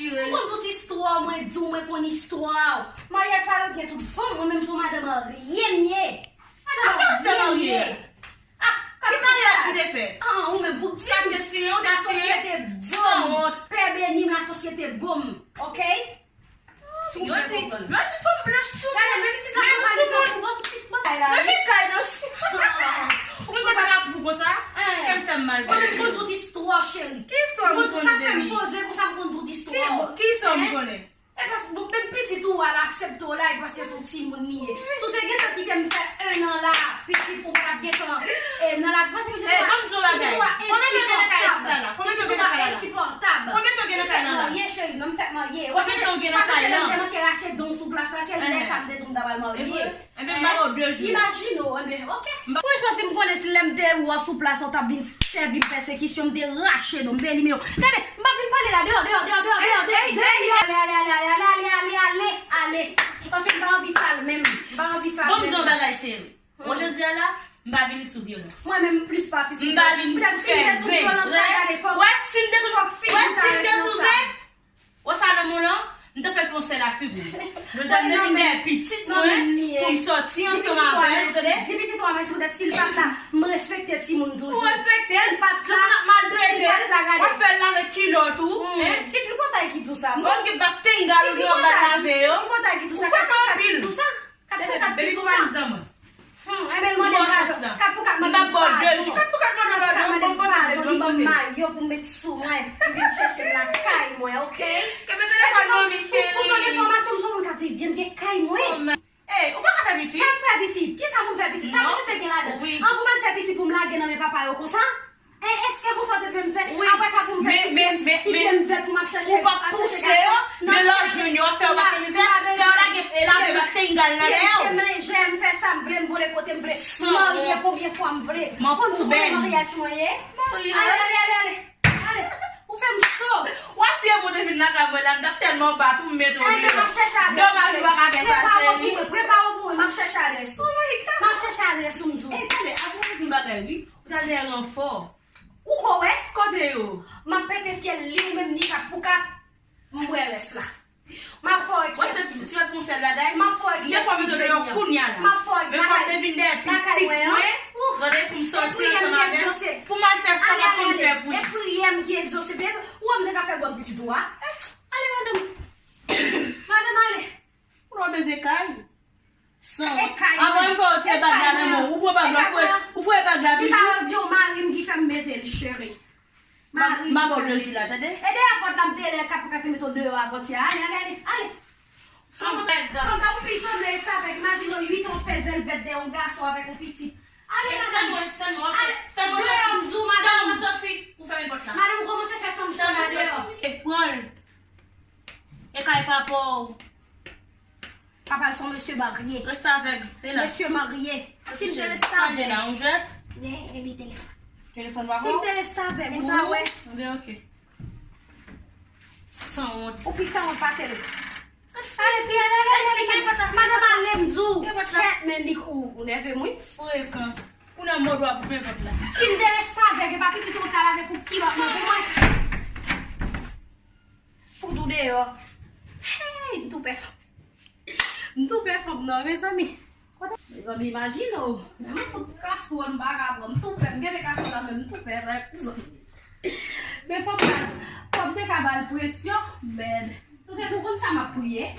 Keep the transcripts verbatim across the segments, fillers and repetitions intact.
Mwen konn tout istwa w, mwen di w, mwen konn istwa w. Maryaj pa yo gen tout fanm, mwen menm se yon madanm marye m ye. Madanm marye m ye. Ah, ki maryaj ki te fèt? Ah, ou menm pou di m. Sa te siyen, ou te siyen. Lasosyete bon. Pè beni m, lasosyete bon. Oke? Yo di, yo di fanm blanch sou. Gade, men pitit la pou pale sou pou bon pitit bagay la. Nan ki kay nou si? Ou mwen pa ka pou konsa? Kè m fè m mal. Mwen konn tout istwa, cheri. Ki istwa m konn sa fè m poze konsa m konn tout istwa. Ki istwa m konnen? E pas bon, menm pitit ou a l aksepte w la, e paske se yon timoun li ye. Si w te gentan kite m fè en an la, pitit ou pa t ap gentan e nan la, paske pitit ou a, pitit ou a ensipòtab. Pitit ou a ensipòtab. Konbyen tan w gen nan kay la? M fèk marye, cheri, non, m fèk marye. Konbyen tan w gen nan kay la? Ou pa sonje lè m te manke rache don sou plas la, se lè sa m te di w m ta pral marye. Enben, m ba w de jou. Imajine w, enben, oke. Franchman, si m konnen si lè m te wè w sou plas la, w t ap vin sèvi m pèsekisyon, m te rache don, m te elimine w. Gade, m p ap vin pale la, deyò, deyò, deyò, deyò, deyò, deyò, ale, ale, ale, ale, ale, ale, ale, ale, ale, ale, paske m pa anvi sa l menm, m pa anvi sa l menm. Bon, m di w yon bagay, cheri. Bon, jodi a la, m pa vini sou vyolans. Mwen menm, m plis pa fi sou vyolans. M pa vini sou vyolans la, gade, fòk, fòk fi sa ret nan sa. Wè, si m te sou zen, wè sa nan mwen lan, m te fè l fè yon sèl a figi w. Jodi a, m te vin dèyè pitit mwen pou m sòti ansanm avè l, ou tande? Di pitit ou a mèsi poutèt si l pa t la, m respekte timoun toujou. Ou respekte l? Si l pa t la, si l pa t la, gade. W ap fè l lave kilòt ou, en? Kit li kontan ki di w sa. Bon, ki bas tengal ou gen w ap lave yo. Ki kontan ki di w sa. Ou fè m anpil. Kat pou kat ki di w sa. Baby, pou malis dan mwen. Hmm, enben, l mande m padon. Kat pou kat mande m padon. Kat pou kat mande m padon. Kat pou kat mande m padon, li ban m mayo pou m met sou mwen. Li vin chèche m lakay mwen, oke? Kenbe telefòn nan, mi cheri. Pou, pou, pou zòt enfòmasyon, m se yon moun k ap viv byen, m gen kay mwen. Ey, ou pa ka fè pitit. Sa m fè pitit? Kisa pou m fè pitit? Sa pitit te gen ladan? An pou m al fè pitit pou m lage nan men papa yo konsa? E, èske konsa w te vle m fè? Apre sa pou m fè ti pye m, ti pye m vèt pou m ap chache, ap chache gason. Men lè w jwenn yo, fè yo pase mizè, fè yo lage, e, lave bastengal nan dèyè w. Pye m lenje, m fè sa m vle, m vole kote m vle. M marye konbyen fwa m vle. Konn sou konbyen maryaj mwen ye? Ale, ale, ale, ale. Ale, ou fè m cho. Wè si e mwen te vin lakay mwen la, m t ap tèlman bat ou, m mete w deyò. Enben, m ap chèche adrès ou, cheri. Prepare w pou mwen, prepare w pou mwen, m ap chèche adrès ou. M ap chèche adrès ou, m di w. Ey, tande, apre w di m bagay, wi. Ou t al dèyè ranfò. Ou ko wè? Kote yo? M ap pete fyèl li ou menm ni kat pou kat. M wè rès la. M ap fè w wè kiyès ki. Wè se, se pou yon sèl bagay. M ap fè w wè kiyès ki Jenny an. M ap fè w wè lakay, lakay mwen an. Gade pou m sòti ansanm avè l. Pou m al fè sa m ap konn fè pou li. E priyè m ki egzose. Ou wè m te ka fè bon pitit ou a. Ale, madanm. Madanm, ale. Ou wè bezwen kay. San. Avan m fè w tire bag la nan men w, ou pran bag la, ou foure, ou foure bag la toujou. Li pa yon mari m ki fè m mete l, cheri. Mari m ki fè m mete l. E dèyè pòt la, m te lè kat pou kat te mete w deyò avantyè. Ale, ale, ale, ale. San bag la. Fanm ta pou pi sanble restavèk. Imajine w uit an w fè zèl vèt dèyè yon gason avèk yon pitit. Ale, madanm. Ale, deyò m di w, madanm. Ou fèmen pòt la. Madanm, ou kòmanse fè sanm cho la deyò. E pran l. E kay papa w. Papa l se yon mesye marye. Restavèk, te la. Mesye marye. Si m te restavèk. Sa vle la, yon jwèt? Men, e li telefòn. Telefòn pa bon? Si m te restavèk, ou ta wè. Anben, oke. Sanwont. Ou pi sanwont pase l. Ale, fi, ale, ale, ale, ale. Madanm, ale, m di w. Kèt, men li, ou, ou nève m, wi. Frekan. Ou nan mòd w ap ouvè pòt la. Si m te restavèk, e pa pitit ou ta lave fout kilòt mwen pou mwen. Fout ou deyò. Hey, m tou pè fanm. M tou pè fanm nan, mezanmi. Kote, mezanmi, imajine w. Men m fout kastwòl m pa ka pran. M tou pè, m kenbe kastwòl la men m tou pè avèk zòt. Men fò m ta, fò m te ka ba l presyon, men nou te, nou konn sa m ap priye.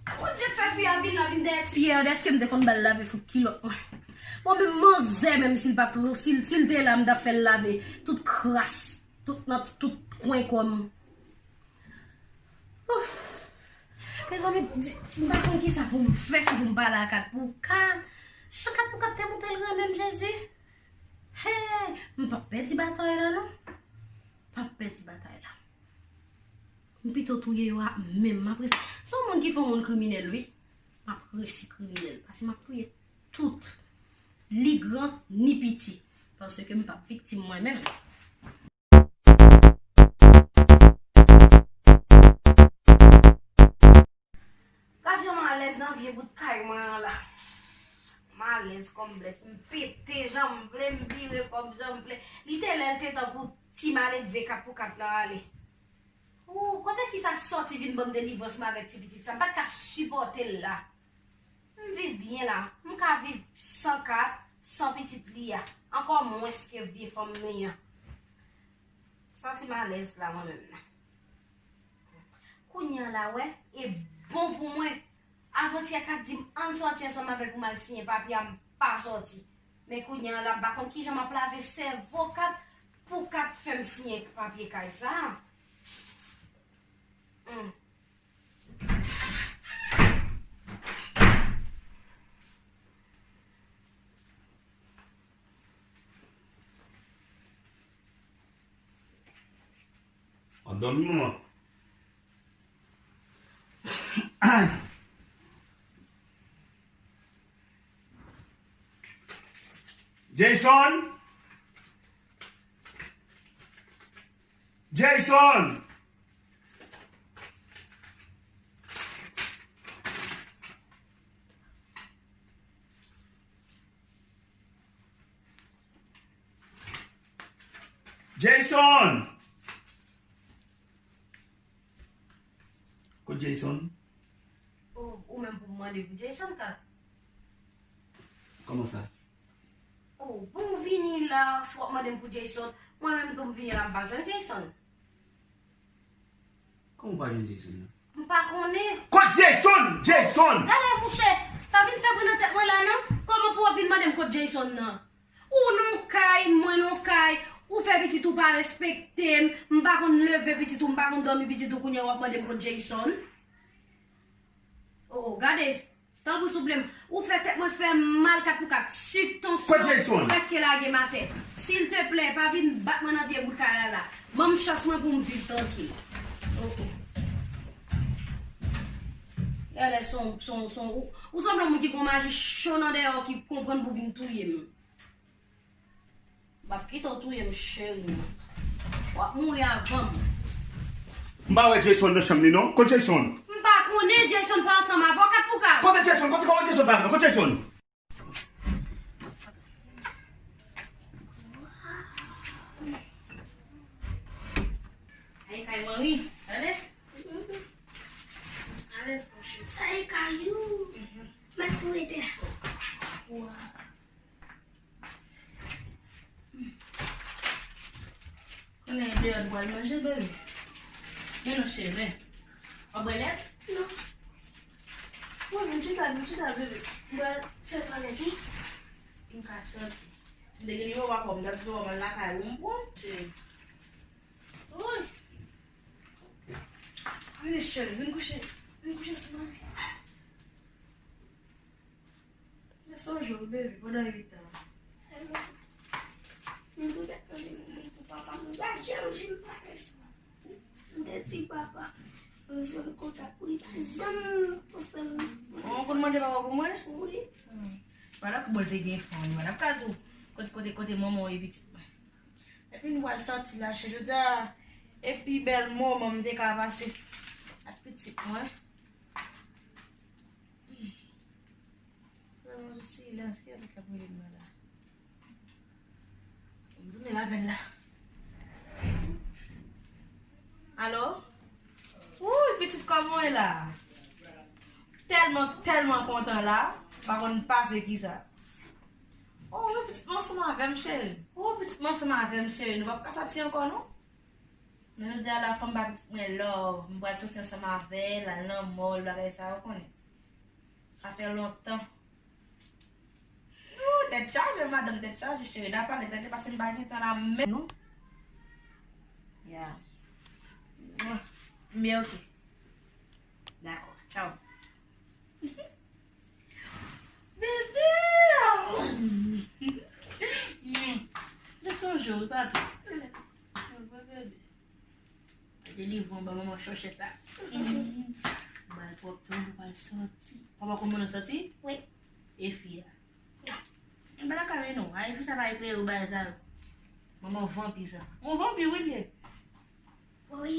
Bondye k fè fi a vin la, vin dèyè ti yè, dèske m te konn ba l lave fout kilòt mwen. Bon, men manzè, menm si l pa t, si l, si l te la, m t ap fè l lave tout kras. Tout nan tout kwen kò m. Ouf. Mezanmi, di, m pa konn kisa pou m fè, si pou m pale a kat pou kat. Jan kat pou kat te montre l renmen m, Jezi. Hey, m p ap pèdi batay la, non. M p ap pèdi batay la. M pito touye yo ak men m. M ap resi. Se yon moun ki fè yon moun kriminèl, wi. M ap resi kriminèl. Paske m ap touye tout. Li gran, ni piti. Paske m p ap viktim mwen menm. Gad jan m alèz nan vye bout kay mwen an la. M alèz kòm blèf. M pete jan m vle, m vire kò m jan m vle. Li te lè l te tankou ti malendve kat pou kat lan ale. Ou, kote fi sa sòti vin ban m delivrans mwen avèk ti pitit sa? M pa t ka sipòte l la. M viv byen la. M ka viv san Kat, san pitit li a. Ankò mwens ke vye fanm li an. Santi m alèz la mwen menm. Kounye a la, wè, e bon pou mwen. Asoti a Kat di m ann sòti ansanm avè l pou m al siyen papye a, m pa sòti. Men kounye a la, m pa konn kijan m ap lave sèvo Kat pou Kat fè m siyen papye kay sa a. Hmm. W ap dòmi, manman? Jason! Jason! Jason! Kot Jason? Oh, ou menm pou mande pou Jason, Kat? Kòman sa? Oh, pou w vini la, si w ap mande m pou Jason, mwen menm tou m vini la, m pa jwenn Jason. Kòman w pa jwenn Jason nan? M pa konnen. Kot Jason? Jason! Gade, mouche, pa vin fè bri nan tèt mwen la, non. Kòman pou w ap vin mande m kot Jason nan? Ou nan kay, mwen nan kay, ou fè pitit ou pa respekte m, m pa konn leve pitit ou, m pa konn dòmi pitit ou, kounye a w ap mande m kot Jason? Oh, oh, gade. Tanpri souple m. Ou fè tèt mwen fè mal kat pou kat. Sik tansyon prèske lage m atè. Silteplè, pa vin bat mwen nan vye bout kay la la. Ban m chans mwen pou m viv trankil. Ok. Genlè se yon, se yon, se yon, ou, ou sanble yon moun ki gon maji cho nan dèyè w ki konprann pou vin touye m. M p ap kite w touye m, cheri m. W ap mouri avan m. M pa wè Jason nan chanm li non. Kot Jason? M pa konnen, Jason pa ansanm avè w, kat pou kat. Kote Jason? Kote, kòman Jason pa la? Kote Jason? Ay, kay manmi. Gade. Alèz kouche. Sa e kay ou. Mèt pou rete la. Wa. Konnen deyò nou pral manje, bebe. Men non, cheri, men. W ap bwè lèt? Non. Bon, vin chita, vin chita, bebe. M pral fè twalèt wi. M ka sòti. Si m te gen nimewo papa w, m t ap di w al lakay ou, m pran w, cheri. Woy. Vini, cheri, vin kouche. Vin kouche sou mwen. Mwen sonje w, baby, pandan uit an. Mwen te mande pou papa, mwen pa janm jwenn papa. Mwen te di papa, mwen jwenn kontak pou li pa janm pou fè m. Ou konn mande papa pou mwen? Wi. Hmm. Wala pou bòl te gen fanmi, wala pou kal tou. Kote, kote, kote manman w e pitit mwen. Epi nou pral sòti la, chè. Jodi a, e pi bèl moman m te ka pase ak pitit mwen. Silans, kiyès ki t ap rele m nan la? M tounen lapèl la. Alo? Wouy, pitit kòman w ye la? Tèlman, tèlman kontan la, m pa konn pase kisa. Oh, wi, pitit mwen ansanm avè m, cheri. Oh, pitit mwen ansanm avè m, cheri. Nou p ap ka sòti ankò, non? Men jodi a la, fò m ba pitit mwen love. M pral sòti ansanm avè l, al nan mall, bagay sa yo, ou konnen. Sa fè lontan. Ooh, tèt chaje, madanm, tèt chaje, cheri. N a pale, tande, paske m pa gen tan la menm, non. Ya. Men ok. Dakò, tchaw. Bebe! Mm. Mwen sonje w, wi, papi. Mwen bebe. Delivre w, ban manman chòche sa. Ba l twòp tan pou pral sòti. Papa konn moun nan sòti? Wi. E fi a? Non. Mwen pa lakay non. Ay, fi sa pa eklere w, bagay sa yo. Manman vanpi sa. Yon vanpi, wi, l ye. Wi,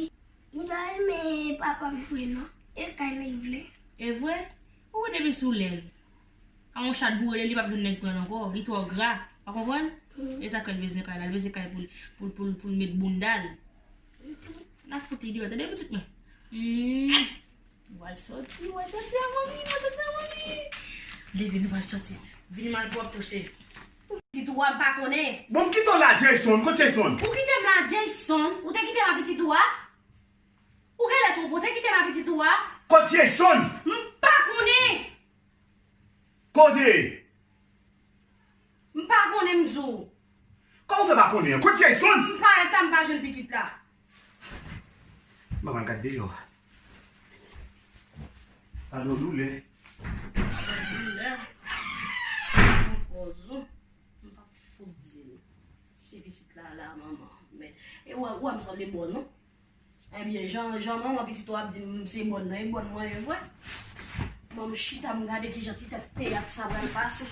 li pa renmen papa m vre non. E kay la li vle. E vre? Ou depi sou lè l. A yon chat boure li, li p ap jwenn nèg pran l ankò. Li twò gra. Ou konprann? Mhm. E sa k fè l bezwen kay la. L bezwen kay pou l, pou l, pou l, pou l met bounda l. Mhm. N ap fout li deyò, tande pitit mwen. Hmm. Nou pral sòti, nou pral sòti a manmi, nou pral sòti a manmi. Leve, nou pral sòti. Vini malpwòp tou, cheri. Pitit ou a, m pa konnen. Bon, m kite w la, Jason. Kot Jason? Ou kite m la, Jason? Ou te kite m a pitit ou a? Ou genlè twonpe, ou te kite m a pitit ou a? Kot Jason? M pa konnen. Kote? M pa konnen, m di w. Kòman w fè pa konnen? Kot Jason? M pa eta, m pa jwenn pitit la. M pa mal gad deyò. Alo, doulè. Doulè. Ankò zo. M p ap fout di l. Si pitit la la, manman. Men, e w wè, w wè m sanble bòn, non? Ebyen, jan, jan manman pitit ou ap di m se bòn nan, e bòn mwen ye vre. Ban m chita, m gade kijan ti tèt teyat sa pral pase.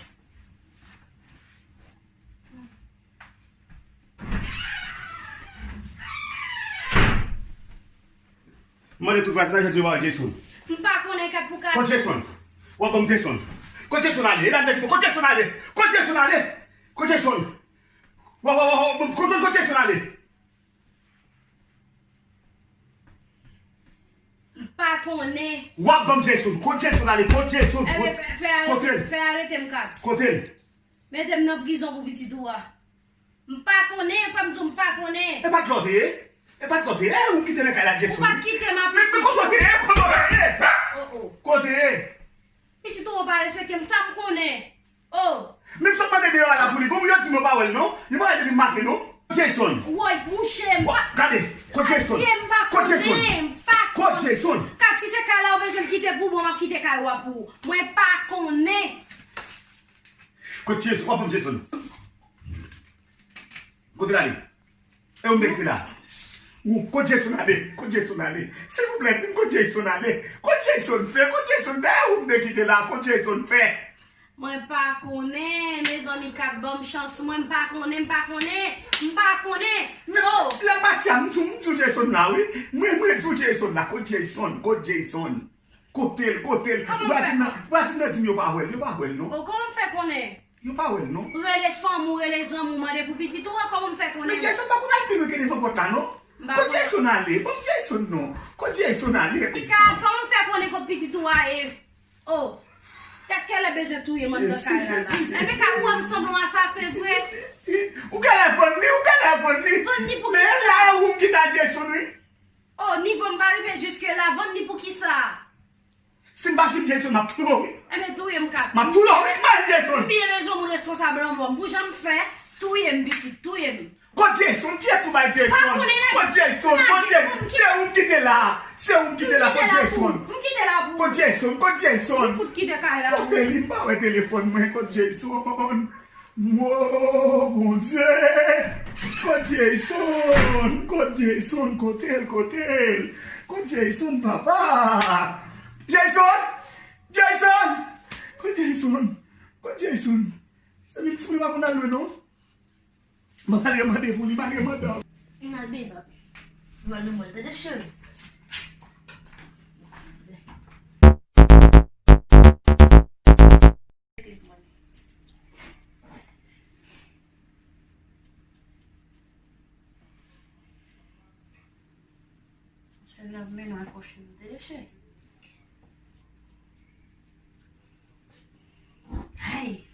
M mande tout vwazinaj yo di yo pa wè Jason. M pa konnen kat pou kat. Kot Jason? W ap ban m Jason. Kot Jason ale? E la nèg, kot Jason ale? Kot Jason ale? Kot Jason? Wa, wa, wa, wa, kot, kot, kot Jason ale? M pa konnen. W ap ban m Jason. Kot Jason ale? Kot Jason? Ebyen, fè, fè arete, fè arete m kat. Kote l? Mete m nan prizon pou pitit ou a. M pa konnen, kwè m di w m pa konnen. E pa t lòt ye? E pa t lòt ye? E ou m kite nan kay la, Jason? Ou pa t kite m a pitit ou. Men kote w te ye? Kote w te ye? Oh, oh. Kote w te ye? Pitit ou an pa respekte m, sa m konnen. Oh. Men m sot mande deyò a la pou li. Bon, yo di m yo pa wè l non. Yo pa wè l depi maten non. Jason. Woy, mouche, m pa. Gade, kot Jason? Kot Jason? M pa konnen, m pa konnen. Kot Jason? Kat, si se kay la ou bezwen m kite pou bon, m ap kite kay ou a pou ou. Mwen pa konnen. Kot Jason? W ap ban m Jason. Kote l ale? E ou m te kite la? Ou, kot Jason ale? Kot Jason ale? Silvouplè, di m kot Jason ale? Kot Jason fè? Kot Jason fè? E ou m te kite la? Kot Jason fè? Mwen pa konnen, mezanmi, kat ban m chans mwen, m pa konnen, m pa konnen, m pa konnen. Men, oh! Lè m pati a, m di w, m di w Jason la, wi. Mwen, mwen di w Jason la, kot Jason? Kot Jason? Kote l, kote l? Vwazin nan, vwazin nan di m yo pa wè l, yo pa wè l non. Oh, kòman m fè konnen? Yo pa wè l non. Rele fanmi w, rele zanmi w, mande pou pitit ou a, kòman m fè konnen? Men Jason pa konn al pi lwen ke devan pòt la non. Kot Jason ale? Ban m Jason non. Kot Jason ale? Kòman m fè konnen kot pitit ou a ye? Oh. Kat kèlè bezwen touye m anndan kay la la. Enben ka ou wè m sanble yon asasen vre. Ou genlè vann li, ou genlè vann li. Vann li pou kisa? Men la ou m kite a Jason wi. Oh, nivo m pa rive jiske la, vann li pou kisa? Si m pa jwenn Jason, m ap touye w wi. Enben touye m kat. M ap touye w wi si m pa jwenn Jason. M byen bezwen moun responsab lanmò m. Pou jan m fè, touye m pitit, touye m. Kot Jason? Kiyès ou bay Jason? Kot Jason? Kot Jason? Se ou m kite la. Se ou m kite la. Kot Jason? M kite la pou ou. Kot Jason? Kot Jason? M fout kite kay la pou ou. Kote li? M pa wè telefòn mwen. Kot Jason? Wo, Bondye! Kot Jason? Kot Jason? Kote l? Kote l? Kot Jason, papa? Jason! Jason! Kot Jason? Kot Jason? Zanmi m, ti moun pa konn al lwen non. M al mande pou li, m al mande. M al byen, papi. M al nan mòl, tande cheri. Sèl la mennen al kòche nou te deche. Ay.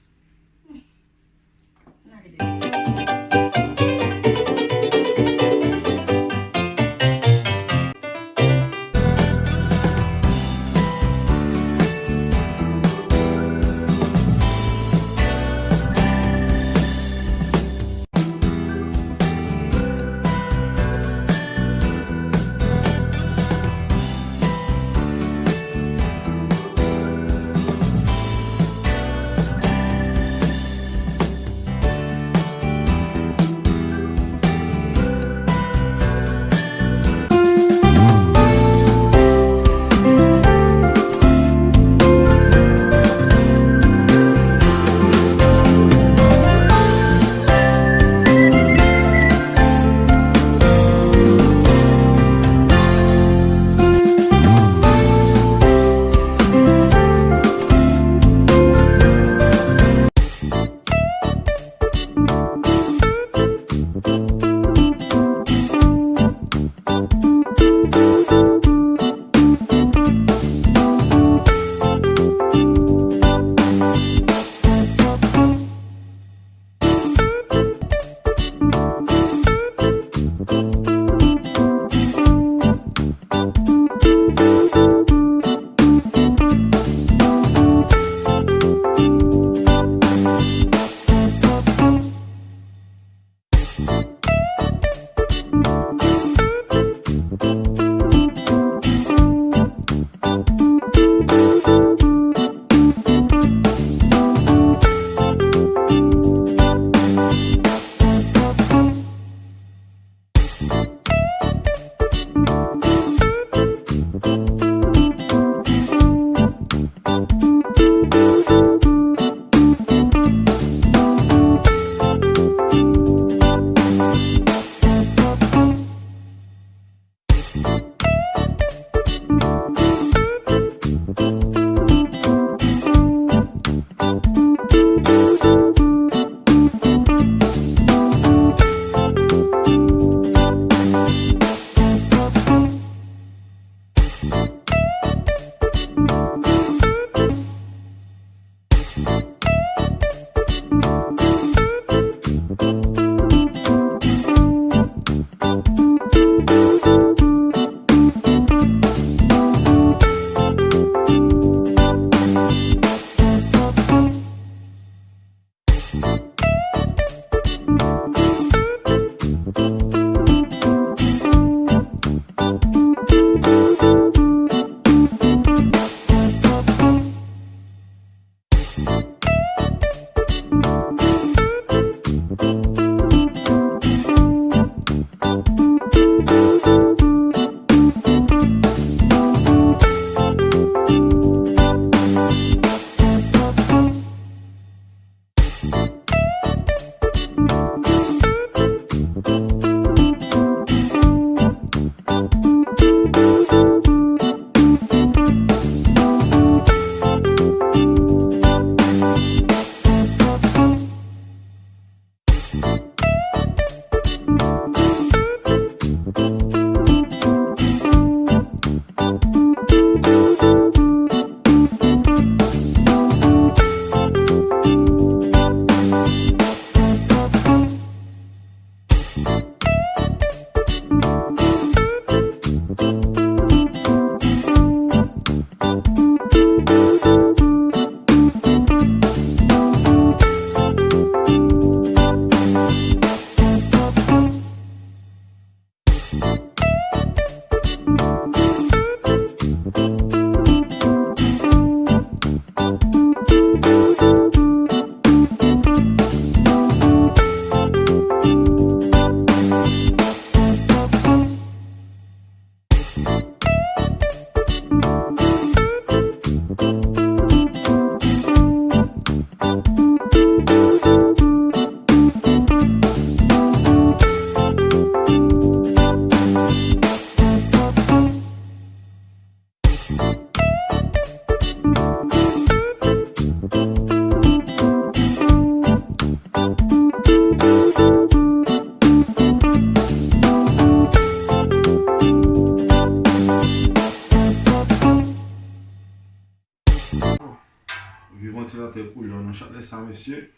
Chalè sa, mesye.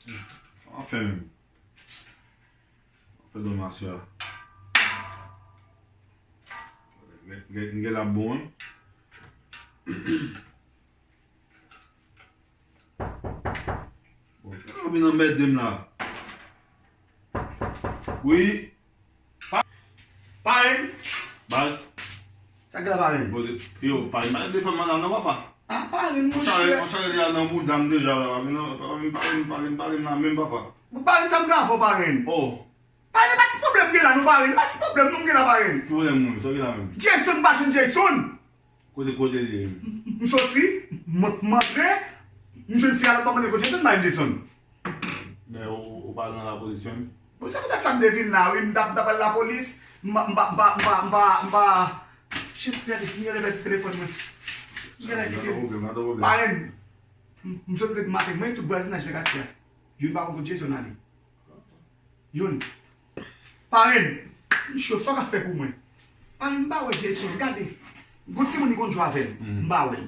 Anfen, menm. Fè dòmi aswè a. Gen, gen, gen la bon, wi. Bon, ou vin anmède m la. Wi. Pa-, parenn. Baz. Sa k gen la, parenn? Poze. Yo, parenn, pa defann madanm nan, papa. Ah, parenn, monchè. Yon chalè, yon chalè deja nan bouda m deja la, pa vin, pa vin, pa vin, pa vin, pa vin la menm, papa. Bon, parenn, sa m ka fè w, parenn? Oh. Parenn, e pa ti pwoblèm gen la, non, parenn. E pa ti pwoblèm, non, m gen la, parenn. Ki pwoblèm, moun? Sa w gen la menm? Jason, m pa jwenn Jason. Kote, kote l ye? M, m soti, m, m antre, m jwenn fi a, lòt bò, m mande kote Jason, m pa jwenn Jason. Men ou, ou pa al nan lapolis menm? Bon, se poutèt sa m te vin la, wi, m t ap, m t ap al lapolis, m pa, m pa, m pa, m pa, m pa, m pa, shit, gade, m genlè pèdi telefòn mwen. M genlè kite. Pa gen pwoblèm, pa gen pwoblèm. Parenn, m, m soti depi maten, mwen tout vwazinaj nan katye a. Youn pa konn kote Jason ale. Youn. Parenn, m cho, sa w ka fè pou mwen? Parenn, m pa wè Jason, gade. Gon timoun li konn jwe avè l, m pa wè l.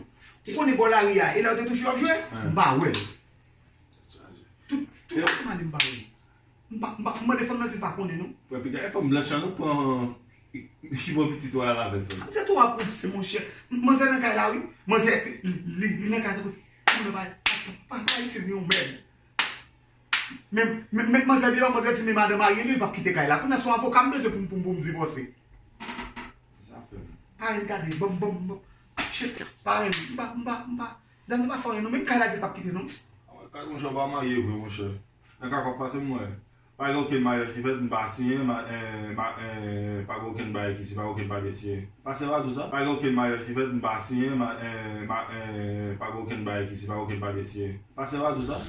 Ou konnen bò lari a, e lè yo te touche yo ap jwe, m pa wè l. Tout, tout semenn m pa wè l. M pa, m pa, m mande fanm nan di l pa konnen non. Frè piga, e fanm blanch lan nou pran, ki pran pitit ou al avè l, frè. Manzè tou ap ranse, monchè. Manzè nan kay la, wi. Manzè, li, li nan kay, tankou, timoun nan pa, pa, pa, pa itil, ni yon mèb. Men, men, men manzè byen, manzè di, men madanm marye li, li p ap kite kay la. Kounye a, se yon avoka m bezwen pou m, pou m, pou m divòse. Sa fè m. Parenn, gade, ban m, ban m, ban m. Shit, parenn, m pa, m pa, m pa. Dam nan pa fè anyen non, menm kay la di l p ap kite non. Kay, monchè, ou pa marye vre, monchè. Nan ka k ap pase m wè. Pa gen okenn maryaj ki fèt, m pa siyen, ma, eh, ma, eh, pa gen okenn bagay ki si, pa gen okenn papye siyen. Pastè pa di w sa? Pa gen okenn maryaj ki fèt, m pa siyen, ma, eh, ma, eh, pa gen okenn bagay ki si, pa gen okenn papye siyen. Pastè pa di w sa?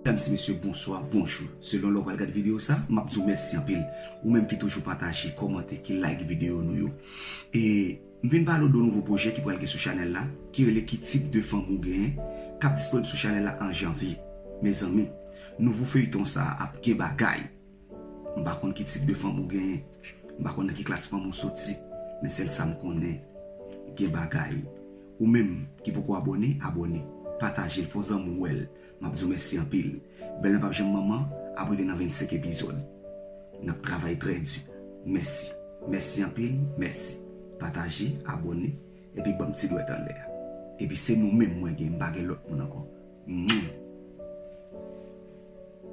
Medam e mesye, bonswa, bonjou. Selon lè w pral gad videyo sa, m ap di w mèsi anpil. Ou menm ki toujou pataje, kòmante, ki like videyo nou yo. E m vin pale w de yon nouvo pwojè ki pral gen sou chanèl la, ki rele Ki tip de fanm ou genyen, k ap disponib sou chanèl la an janvye. Mezanmi, nouvo feyton sa a ap gen bagay. M pa konn ki tip de fanm ou genyen, m pa konn nan ki klas fanm ou soti, men sèl sa m konnen, gen bagay. Ou menm ki poko abòne, abòne, pataje l, fè yon zanmi w wè l. M ap di w mèsi anpil. Bèl nan p ap janm manman, ap rive nan vennsenk epizòd. N ap travay trè di. Mèsi. Mèsi anpil, mèsi. Pataje, abòne, epi ban m ti dwèt anlè a. Epi se nou menm mwen gen, m pa gen lòt moun ankò. Mwah.